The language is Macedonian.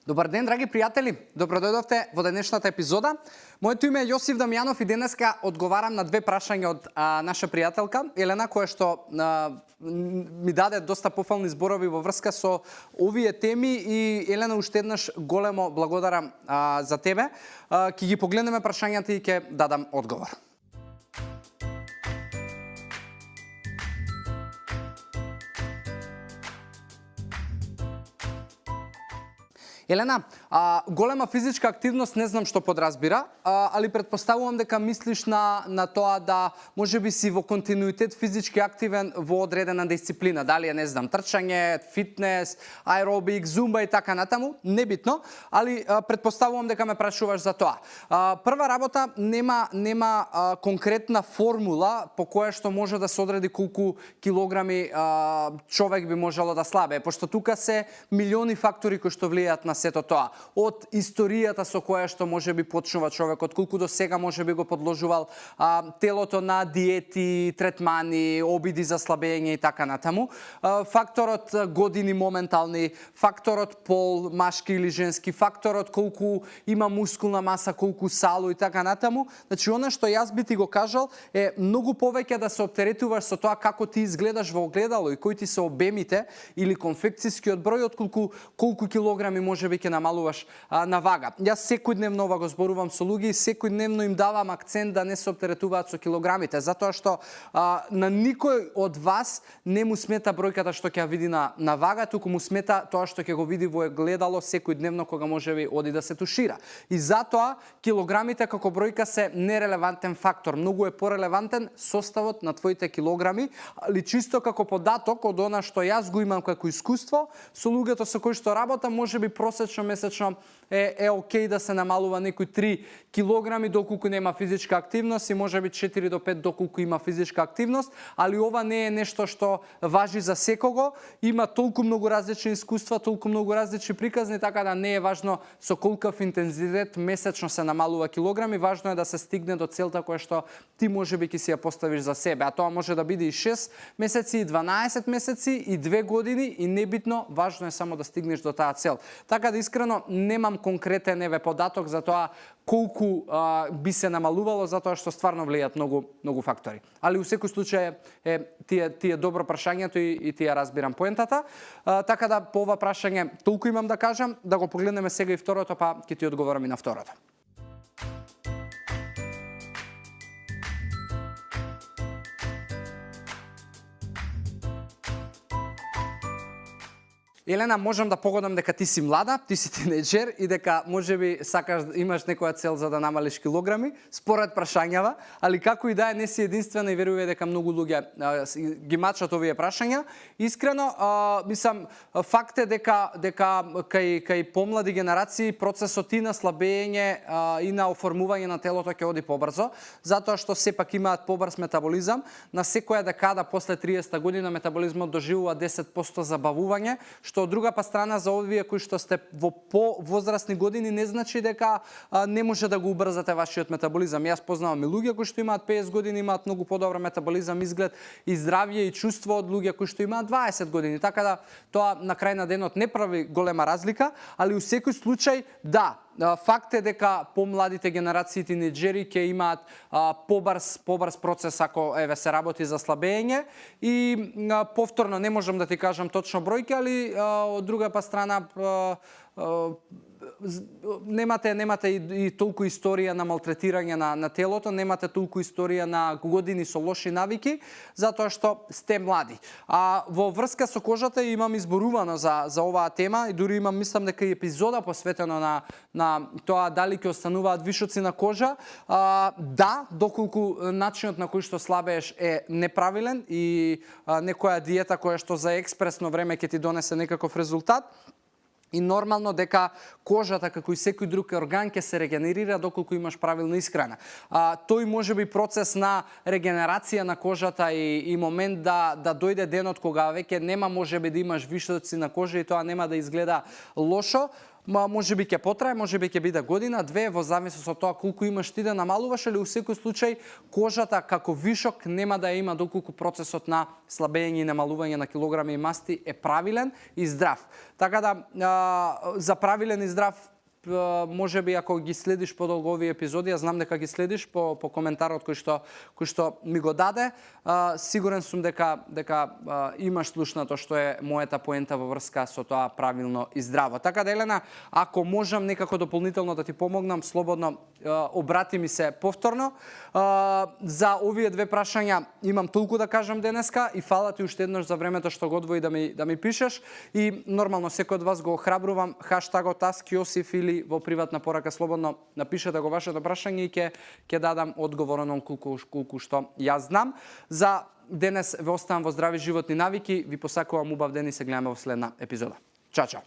Добар ден, драги пријатели. Добро дојдовте во денешната епизода. Моето име е Јосиф Дамјанов и денеска одговарам на две прашања од наша пријателка Елена, која што ми даде доста пофални зборови во врска со овие теми и Елена, уште еднаш големо благодарам за тебе. Ќе ги погледнеме прашањата и ќе дадам одговор. Елена, голема физичка активност не знам што подразбира, али претпоставувам дека мислиш на тоа да можеби си во континуитет физички активен во одредена дисциплина, дали е, не знам, трчање, фитнес, аеробик, зумба и така натаму, небитно, али претпоставувам дека ме прашуваш за тоа. Прва работа, нема конкретна формула по која што може да се одреди колку килограми човек би можело да слабее, пошто тука се милиони фактори кои што влијаат на сето тоа. Од историјата со која што може би почнува човекот, колку до сега може би го подложувал телото на диети, третмани, обиди за слабење и така натаму. Факторот години моментални, факторот пол, машки или женски, факторот колку има мускулна маса, колку сало и така натаму. Значи, она што јас би ти го кажал е многу повеќе да се оптеретуваш со тоа како ти изгледаш во огледало и кои ти се обемите или конфекцијскиот број, од колку килограми може би ќе намалуваш на вага. Јас секојдневно ова го зборувам со луѓе и секојдневно им давам акцент да не се оптеретуваат со килограмите, затоа што на никој од вас не му смета бројката што ќе ја види на вага, туку му смета тоа што ќе го види во огледало секојдневно кога можеби оди да се тушира. И затоа килограмите како бројка се нерелевантен фактор. Многу е порелевантен составот на твоите килограми, али чисто како податок од она што јас го имам како искуство со луѓето со кои што работам, можеби просечно месечно е окей да се намалува некои 3 килограми доколку нема физичка активност и можеби 4 до 5 доколку има физичка активност, али ова не е нешто што важи за секого. Има толку многу различни искуства, толку многу различни приказни, така да не е важно со колкав интензитет месечно се намалува килограми, важно е да се стигне до целта која што ти можеби ќе си ја поставиш за себе, а тоа може да биде и 6 месеци, и 12 месеци, и 2 години, и небитно, важно е само да стигнеш до таа цел. Така да искрено немам конкретен податок за тоа колку би се намалувало, затоа што стварно влијаат многу фактори. Али у секој случај ти е добро прашањето и ти ја разбирам поентата. Така да по ова прашање толку имам да кажам, да го погледнеме сега и второто, па ќе ти одговорам и на второто. Елена, можам да погодам дека ти си млада, ти си тинеџер и дека можеби сакаш имаш некоја цел за да намалиш килограми, според прашањава, али како и да е, не си единствена и верувам дека многу луѓе ги мачат овие прашања. Искрено, мислам, факт е дека кај помлади генерации процесот и на слабење и на оформување на телото ќе оди побрзо, затоа што сепак имаат побрз метаболизам. На секоја декада после 30 година метаболизмот доживува 10% забавување, што од друга па страна за овие кои што сте во повозрастни години не значи дека не може да го убрзате вашиот метаболизам. Јас познавам и луѓе кои што имаат 50 години, имаат многу подобар метаболизам, изглед и здравје и чувство од луѓе кои што имаат 20 години. Така да тоа на крај на денот не прави голема разлика, али у секој случај да, факт е дека помладите генерации тинеџери ќе имаат побрз процес ако се работи за слабење и повторно не можам да ти кажам точно бројки, али од друга па страна немате и толку историја на малтретирање на телото, немате толку историја на години со лоши навики, затоа што сте млади. А во врска со кожата имам изборувано за оваа тема и дури имам, мислам дека и епизода посветено на тоа дали ќе остануваат вишоци на кожа. Да, доколку начинот на кој што слабееш е неправилен и некоја диета која што за експресно време ќе ти донесе некаков резултат, и нормално дека кожата, како и секој друг орган, ќе се регенерира доколку имаш правилна исхрана. Тој може би процес на регенерација на кожата и момент да дојде денот кога веќе нема можеби да имаш вишоци на кожа и тоа нема да изгледа лошо, можеби ќе потрае, можеби ќе биде година, две, во зависност од тоа колку имаш ти да намалуваш, или у секој случај кожата како вишок нема да ја има доколку процесот на слабење и намалување на килограми и масти е правилен и здрав. Така да за правилен и здрав, може би ако ги следиш подолго овие епизоди, ја знам дека ги следиш по коментарот кој што ми го даде, сигурен сум дека имаш слушнато што е мојата поента во врска со тоа правилно и здраво. Така да, Елена, ако можам некако дополнително да ти помогнам, слободно обрати ми се повторно. За овие две прашања имам толку да кажам денеска и фала ти уште еднаш за времето што го одвои да ми пишеш, и нормално секој од вас го охрабрувам хаштагот #AskJosif или во приватна порака слободно напишете го вашето прашање и ќе дадам одговор на колку што јас знам. За денес ве оставам во здрави животни навики, ви посакувам убав ден и се гледаме во следна епизода. Чао, чао!